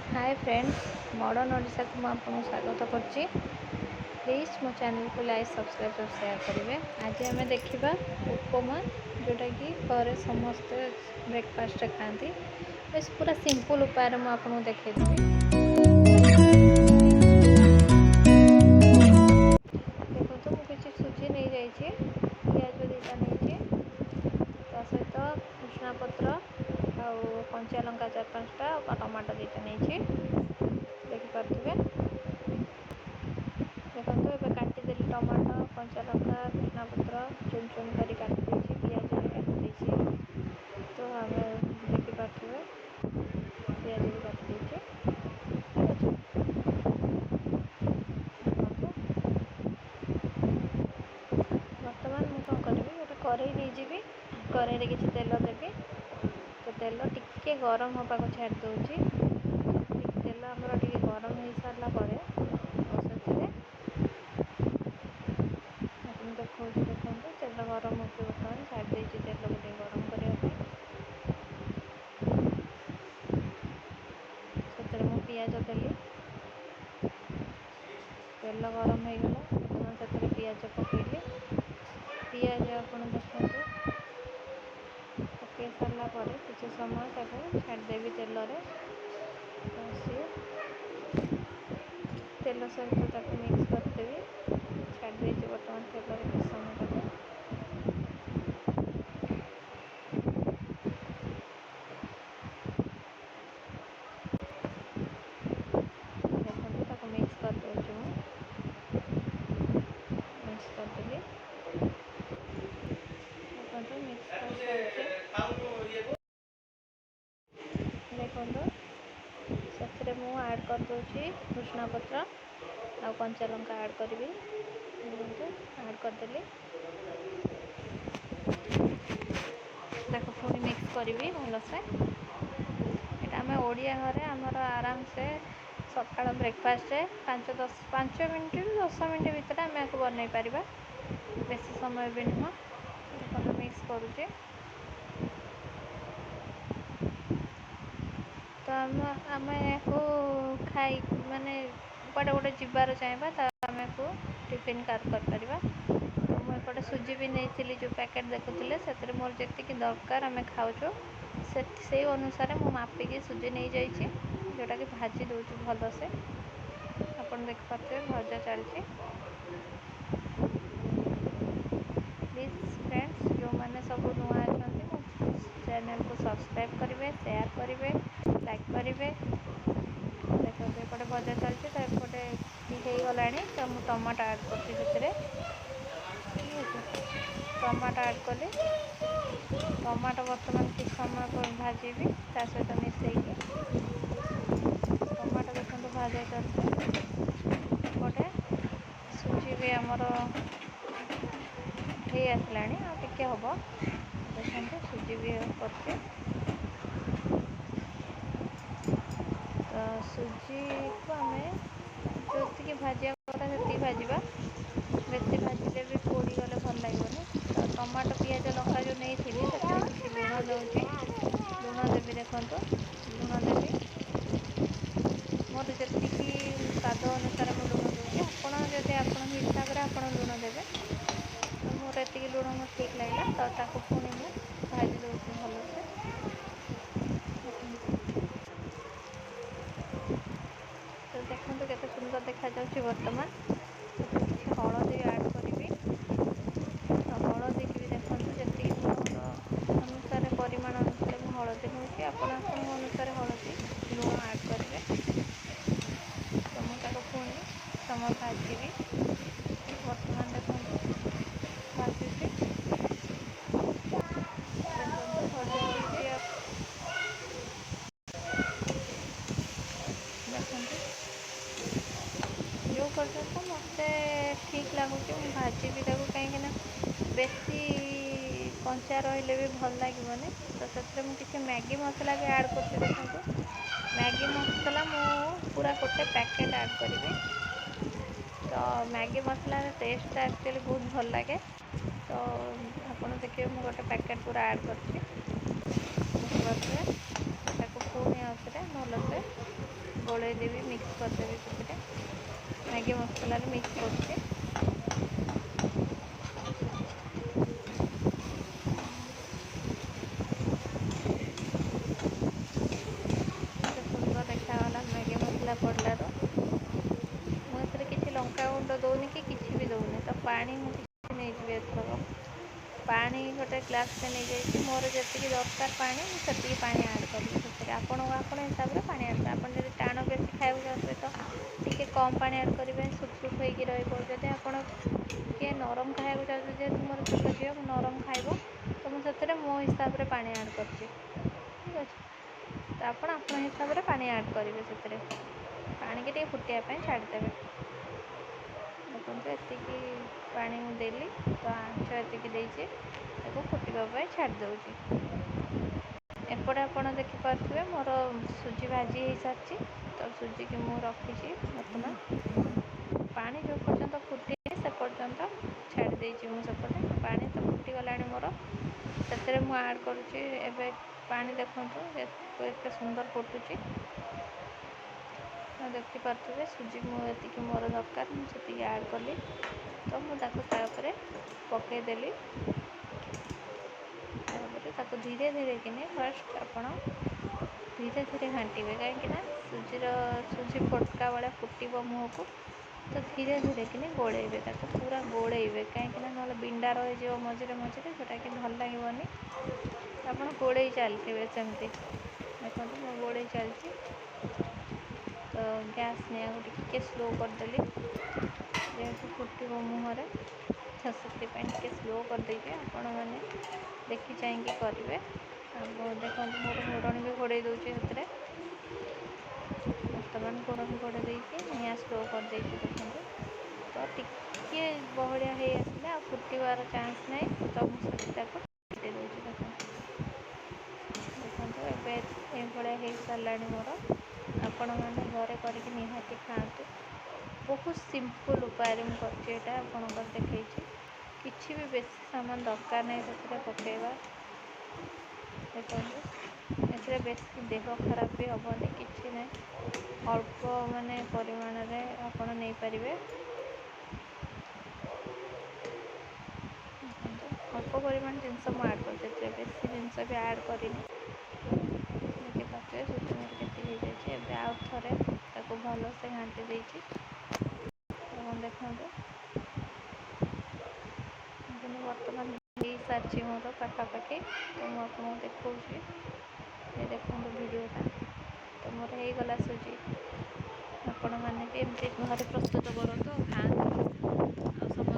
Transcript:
ହାଏ friends, modern ଓଡ଼ିଶାକୁ ମୁଁ ଆପଣଙ୍କୁ ସ୍ୱାଗତ କରୁଛି। ପ୍ଲିଜ୍ ମୋ ଚ୍ୟାନେଲକୁ ଲାଇକ୍, ସବସ୍କ୍ରାଇବ୍ ଆଉ ସେୟାର କରିବେ। ଆଜି ଆମେ ଦେଖିବା ଉପମା, ଯେଉଁଟାକି ଘରେ ସମସ୍ତେ ବ୍ରେକଫାଷ୍ଟରେ ଖାଆନ୍ତି। ବେଶ ପୁରା ସିମ୍ପଲ୍ ଉପାୟରେ ମୁଁ ଆପଣଙ୍କୁ ଦେଖେଇଦେବି। ଦେଖନ୍ତୁ, ମୁଁ କିଛି ସୁଜି ନେଇଯାଇଛି, ପିଆଜ 2ଟା ନେଇଛି, ତା ସହିତ ଭୃଷୁଙ୍ଗା ପତ୍ର ଆଉ କଞ୍ଚା ଲଙ୍କା 4-5ଟା ଆଉ ଟମାଟୋ 2ଟା ନେଇଛି, ଦେଖିପାରୁଥିବେ। ଦେଖନ୍ତୁ, ଏବେ କାଟିଦେଲି ଟମାଟୋ, କଞ୍ଚା ଲଙ୍କା, ଭୃଷୁଙ୍ଗା ପତ୍ର ଚୁନ ଚୁନ କରି କାଟି ଦେଇଛି, ପିଆଜ ବି କାଟି ଦେଇଛି। ତ ଆମେ ଦେଖିପାରୁଥିବେ, ପିଆଜ ବି କାଟି ଦେଇଛି। ଠିକ୍ ଅଛି, ଦେଖନ୍ତୁ, ବର୍ତ୍ତମାନ ମୁଁ କ'ଣ କରିବି? ଗୋଟେ କରେଇ ନେଇଯିବି, କରେଇରେ କିଛି ତେଲ ଦେବି। ତ ତେଲ ଟିକେ ଗରମ ହେବାକୁ ଛାଡ଼ି ଦେଉଛି। ତେଲ ଆମର ଟିକେ ଗରମ ହେଇସାରିଲା ପରେ ଆଉ ସେଥିରେ ଆପଣ ଦେଖାଉଛି। ଦେଖନ୍ତୁ, ତେଲ ଗରମ ହେଉଛି ବର୍ତ୍ତମାନ। ଛାଡ଼ି ଦେଇଛି ତେଲକୁ ଟିକେ ଗରମ କରିବା ପାଇଁ। ସେଥିରେ ମୁଁ ପିଆଜ ଦେଲି। ତେଲ ଗରମ ହେଇଗଲା, ବର୍ତ୍ତମାନ ସେଥିରେ ପିଆଜ ପକାଇଲି। ପିଆଜ ଆପଣ ଦେଖନ୍ତୁ, ପକାଇ ସାରିଲା ପରେ କିଛି ସମୟ ତାକୁ ଛାଡ଼ିଦେବି ତେଲରେ। ତ ସିଏ ତେଲ ସହିତ ତାକୁ ମିକ୍ସ କରିଦେବି। ଛାଡ଼ି ଦେଇଛି ବର୍ତ୍ତମାନ ତେଲରେ କିଛି ସମୟ ତାକୁ। ଦେଖନ୍ତୁ, ତାକୁ ମିକ୍ସ କରିଦେଉଛି ମୁଁ। ମିକ୍ସ କରିଦେଲି। ଦେଖନ୍ତୁ, ମିକ୍ସ କରିସାରିଛି। ଦେଖନ୍ତୁ, ସେଥିରେ ମୁଁ ଆଡ଼୍ କରିଦେଉଛି ଭୃଷୁଙ୍ଗା ପତ୍ର ଆଉ କଞ୍ଚା ଲଙ୍କା ଆଡ଼୍ କରିବି। ଦେଖନ୍ତୁ, ଆଡ଼୍ କରିଦେଲି। ତାକୁ ପୁଣି ମିକ୍ସ କରିବି ଭଲସେ। ଏଇଟା ଆମେ ଓଡ଼ିଆ ଘରେ ଆମର ଆରାମସେ ସକାଳ ବ୍ରେକଫାଷ୍ଟରେ 5 10, 5 ମିନିଟ୍ରୁ 10 ମିନିଟ୍ ଭିତରେ ଆମେ ଏହାକୁ ବନେଇ ପାରିବା, ବେଶୀ ସମୟ ବି ନୁହଁ। ଦେଖନ୍ତୁ, ମିକ୍ସ କରୁଛି। ତ ଆମେ ଏହାକୁ ଖାଇ, ମାନେ କୁଆଡ଼େ ଗୋଟେ ଯିବାର ଚାହିଁବା ତ ଆମେ ଏହାକୁ ଟିଫିନ୍ କରିପାରିବା। ତ ମୁଁ ଏପଟେ ସୁଜି ବି ନେଇଥିଲି, ଯେଉଁ ପ୍ୟାକେଟ୍ ଦେଖୁଥିଲେ, ସେଥିରେ ମୋର ଯେତିକି ଦରକାର ଆମେ ଖାଉଛୁ ସେ ସେଇ ଅନୁସାରେ ମୁଁ ମାପିକି ସୁଜି ନେଇଯାଇଛି, ଯେଉଁଟାକି ଭାଜି ଦେଉଛି ଭଲସେ। ଆପଣ ଦେଖିପାରୁଥିବେ, ଭଜା ଚାଲିଛି। ପ୍ଲିଜ୍ ଫ୍ରେଣ୍ଡସ୍, ଯେଉଁମାନେ ସବୁ ନୂଆ ଅଛନ୍ତି, ମୋ ଚ୍ୟାନେଲକୁ ସବସ୍କ୍ରାଇବ୍ କରିବେ, ସେୟାର କରିବେ, ଲାଇକ୍ କରିବେ। ଦେଖନ୍ତୁ, ଏପଟେ ଭଜା ଚାଲିଛି, ତ ଏପଟେ ବି ହେଇଗଲାଣି। ତ ମୁଁ ଟମାଟୋ ଆଡ଼୍ କରୁଛି ସେଥିରେ। ଠିକ୍ ଅଛି, ଟମାଟୋ ଆଡ଼୍ କଲି। ଟମାଟୋ ବର୍ତ୍ତମାନ କିଛି ସମୟ ପରେ ଭାଜିବି ତା ସହିତ ମିଶାଇକି। ଟମାଟୋ ଦେଖନ୍ତୁ, ଭଜା ଚାଲିଛି। ଏପଟେ ସୁଜି ବି ଆମର ହେଇ ଆସିଲାଣି, ଆଉ ଟିକେ ହେବ। ଦେଖନ୍ତୁ, ସୁଜି ବି କରୁଛି। ତ ସୁଜିକୁ ଆମେ ଯେତିକି ଭାଜିବା କଥା ସେତିକି ଭାଜିବା। ବେଶୀ ଭାଜିଲେ ବି ପୋଡ଼ିଗଲେ ଭଲ ଲାଗିବନି। ତ ଟମାଟୋ, ପିଆଜ, ଲଙ୍କା ଯେଉଁ ନେଇଥିଲି, ସେଥିରେ କିଛି ଲୁଣ ଦେଉଛି। ଲୁଣ ଦେବି, ଦେଖନ୍ତୁ, ଲୁଣ ଦେବି। ମୋର ଯେତିକି ସ୍ୱାଦ ଅନୁସାରେ ମୁଁ ଲୁଣ ଦେଉଛି। ଆପଣ ଯଦି ଆପଣଙ୍କ ହିସାବରେ ଆପଣ ଲୁଣ ଦେବେ। ତ ମୋର ଏତିକି ଲୁଣ ମୋର ଠିକ୍ ଲାଗିଲା। ତ ତାକୁ ପୁଣି ମୁଁ ଭାଜି ଦେଉଛି ଭଲସେ। ଦେଖନ୍ତୁ, ତ ଦେଖନ୍ତୁ କେତେ ସୁନ୍ଦର ଦେଖାଯାଉଛି। ବର୍ତ୍ତମାନ ସେଥିରେ କିଛି ହଳଦୀ ଆଡ଼୍ କରିବି। ତ ହଳଦୀକି ବି ଦେଖନ୍ତୁ, ଯେତିକି ମୋର ଅନୁସାରେ, ପରିମାଣ ଅନୁସାରେ ମୁଁ ହଳଦୀ ନେଉଛି। ଆପଣ ଆପଣଙ୍କ ଅନୁସାରେ ହଳଦୀ, ଲୁଣ ଆଡ଼୍ କରିବେ। ତ ମୁଁ ତାକୁ ପୁଣି ସମୟ ଭାଜିବି। ବର୍ତ୍ତମାନ ଦେଖନ୍ତୁ, ଭାଜୁଛି। ଦେଖନ୍ତୁ, ଭଜା ହେଉଛି। ଦେଖନ୍ତୁ, ଯେଉଁ ପର୍ଯ୍ୟନ୍ତ ମୋତେ ଠିକ୍ ଲାଗୁଛି ମୁଁ ଭାଜିବି ତାକୁ, କାହିଁକିନା ବେଶୀ କଞ୍ଚା ରହିଲେ ବି ଭଲ ଲାଗିବନି। ତ ସେଥିରେ ମୁଁ କିଛି ମ୍ୟାଗି ମସଲା ବି ଆଡ଼୍ କରୁଛି। ଦେଖନ୍ତୁ, ମ୍ୟାଗି ମସଲା ମୁଁ ପୁରା ଗୋଟେ ପ୍ୟାକେଟ୍ ଆଡ଼୍ କରିବି। ତ ମ୍ୟାଗି ମସଲାର ଟେଷ୍ଟଟା ଆକ୍ଚୁଆଲି ବହୁତ ଭଲ ଲାଗେ। ତ ଆପଣ ଦେଖିବେ, ମୁଁ ଗୋଟେ ପ୍ୟାକେଟ୍ ପୁରା ଆଡ଼୍ କରିଛି, ଦେଖିପାରୁଥିବେ। ତ ତାକୁ ପୁଣି ଆଉଥରେ ଭଲସେ ଗୋଳେଇ ଦେବି, ମିକ୍ସ କରିଦେବି ସେଥିରେ। ମ୍ୟାଗି ମସଲାରେ ମିକ୍ସ କରୁଛି। କେତେ ସୁନ୍ଦର ଦେଖାଗଲା ମ୍ୟାଗି ମସଲା ପଡ଼ିଲାରୁ। ମୁଁ ଏଥିରେ କିଛି ଲଙ୍କା ଗୁଣ୍ଡ ଦେଉନି କି କିଛି ବି ଦେଉନି। ତ ପାଣି ମୁଁ କିଛି ନେଇଯିବି ଏଥରକ। ପାଣି ଗୋଟେ ଗ୍ଲାସ୍ରେ ନେଇଯାଇଛି। ମୋର ଯେତିକି ଦରକାର ପାଣି, ମୁଁ ସେତିକି ପାଣି ଆଡ଼୍ କରିବି ସେଥିରେ। ଆପଣ ହିସାବରେ ପାଣି ଆଡ଼୍ କରିବେ। ଆପଣ ଯଦି ଟାଣ ବେଶୀ ଖାଇବାକୁ ଚାହୁଁଥିବେ, ତ ଟିକେ କମ୍ ପାଣି ଆଡ଼୍ କରିବେ, ସୁପ୍ ସୁପ୍ ହେଇକି ରହିବ। ଯଦି ଆପଣ ଟିକେ ନରମ ଖାଇବାକୁ ଚାହୁଁଛନ୍ତି, ଯେହେତୁ ମୋର ଛୋଟ ଝିଅ, ନରମ ଖାଇବ, ତ ମୁଁ ସେଥିରେ ମୋ ହିସାବରେ ପାଣି ଆଡ଼୍ କରିଛି। ଠିକ୍ ଅଛି, ତ ଆପଣ ଆପଣ ହିସାବରେ ପାଣି ଆଡ଼୍ କରିବେ ସେଥିରେ। ପାଣିକି ଟିକେ ଫୁଟିବା ପାଇଁ ଛାଡ଼ିଦେବେ। ଦେଖନ୍ତୁ, ଏତିକି ପାଣି ମୁଁ ଦେଲି, ତ ଆଞ୍ଚ ଏତିକି ଦେଇଛି, ତାକୁ ଫୁଟିବା ପାଇଁ ଛାଡ଼ି ଦେଉଛି। ଏପଟେ ଆପଣ ଦେଖିପାରୁଥିବେ, ମୋର ସୁଜି ଭାଜି ହେଇସାରିଛି। ତ ସୁଜିକି ମୁଁ ରଖିଛି ବର୍ତ୍ତମାନ। ପାଣି ଯେଉଁ ପର୍ଯ୍ୟନ୍ତ ଫୁଟିନି, ସେ ପର୍ଯ୍ୟନ୍ତ ଛାଡ଼ି ଦେଇଛି ମୁଁ ସେପଟେ। ପାଣି ତ ଫୁଟିଗଲାଣି ମୋର। ସେଥିରେ ମୁଁ ଆଡ଼୍ କରୁଛି ଏବେ ପାଣି। ଦେଖନ୍ତୁ, ଏତେ ସୁନ୍ଦର ଫୁଟୁଛି, ଦେଖିପାରୁଥିବେ। ସୁଜି ମୁଁ ଏତିକି ମୋର ଦରକାର, ମୁଁ ସେତିକି ଆଡ଼୍ କଲି। ତ ମୁଁ ତାକୁ ତା ଉପରେ ପକାଇଦେଲି। ତାପରେ ତାକୁ ଧୀରେ ଧୀରେ କିନି ଫାର୍ଷ୍ଟ ଆପଣ ଧୀରେ ଧୀରେ ଘାଣ୍ଟିବେ, କାହିଁକିନା ସୁଜି ଫୋଟକା ଭଳିଆ ଫୁଟିବ ମୁହଁକୁ। ତ ଧୀରେ ଧୀରେ କିନି ଗୋଳେଇବେ, ତାକୁ ପୁରା ଗୋଳେଇବେ, କାହିଁକିନା ନହେଲେ ବିଣ୍ଡା ରହିଯିବ ମଝିରେ ମଝିରେ, ଯେଉଁଟାକି ଭଲ ଲାଗିବନି। ଆପଣ ଗୋଳେଇ ଚାଲିଥିବେ ସେମିତି। ଦେଖନ୍ତୁ, ମୁଁ ଗୋଳେଇ ଚାଲିଛି। ତ ଗ୍ୟାସ୍ ନିଆଁକୁ ଟିକେ ସ୍ଲୋ କରିଦେଲି, ଯେହେତୁ ଫୁଟିବ ମୁହଁରେ, ତ ସେଥିପାଇଁ ଟିକେ ସ୍ଲୋ କରିଦେଇଛି। ଆପଣମାନେ ଦେଖି ଚାହିଁକି କରିବେ। ଆଉ ଦେଖନ୍ତୁ, ମୋର ଘୋଡ଼ଣୀ ବି ଘୋଡ଼େଇ ଦେଉଛି ସେଥିରେ। ବର୍ତ୍ତମାନ ଘୋଡ଼ଣୀ ଘୋଡ଼େଇ ଦେଇକି ନିଆଁ ସ୍ଲୋ କରିଦେଇଛି। ଦେଖନ୍ତୁ, ତ ଟିକିଏ ବହଳିଆ ହେଇ ଆସିଲେ ଆଉ ଫୁଟିବାର ଚାନ୍ସ ନାହିଁ। ତ ମୁଁ ସେଠି ତାକୁ ଫୁଟେଇ ଦେଉଛି। ଦେଖନ୍ତୁ, ଦେଖନ୍ତୁ, ଏବେ ଏଇଭଳିଆ ହେଇସାରିଲାଣି ମୋର। ଆପଣମାନେ ଘରେ କରିକି ନିହାତି ଖାଆନ୍ତୁ। ବହୁତ ସିମ୍ପଲ୍ ଉପାୟରେ ମୁଁ କରିଛି ଏଇଟା, ଆପଣଙ୍କର ଦେଖେଇଛି। କିଛି ବି ବେଶୀ ସାମାନ ଦରକାର ନାହିଁ ସେଥିରେ ପକାଇବା। ଦେଖନ୍ତୁ, ଏଥିରେ ବେଶୀ ଦେହ ଖରାପ ବି ହେବନି, କିଛି ନାହିଁ। ଅଳ୍ପ ମାନେ ପରିମାଣରେ ଆପଣ ନେଇପାରିବେ। ଦେଖନ୍ତୁ, ଅଳ୍ପ ପରିମାଣ ଜିନିଷ ମୁଁ ଆଡ଼୍ କରିଛି ଏଥିରେ, ବେଶୀ ଜିନିଷ ବି ଆଡ଼୍ କରିନି। ଦେଖିପାରୁଥିବେ, ସୁଜି ମୋର କେତିକି ହେଇଯାଇଛି। ଏବେ ଆଉ ଥରେ ତାକୁ ଭଲସେ ଘାଣ୍ଟି ଦେଇଛି ଏବଂ ଦେଖନ୍ତୁ କିନ୍ତୁ ବର୍ତ୍ତମାନ ହେଇସାରିଛି ମୋର ପାଖାପାଖି। ତ ମୁଁ ଆପଣଙ୍କୁ ଦେଖାଉଛି, ଏ ଦେଖନ୍ତୁ ଭିଡ଼ିଓଟା। ତ ମୋର ହେଇଗଲା ସୁଜି। ଆପଣମାନେ ବି ଏମିତି ଘରେ ପ୍ରସ୍ତୁତ କରନ୍ତୁ ଆଉ ଖାଆନ୍ତୁ ଆଉ ସମସ୍ତଙ୍କୁ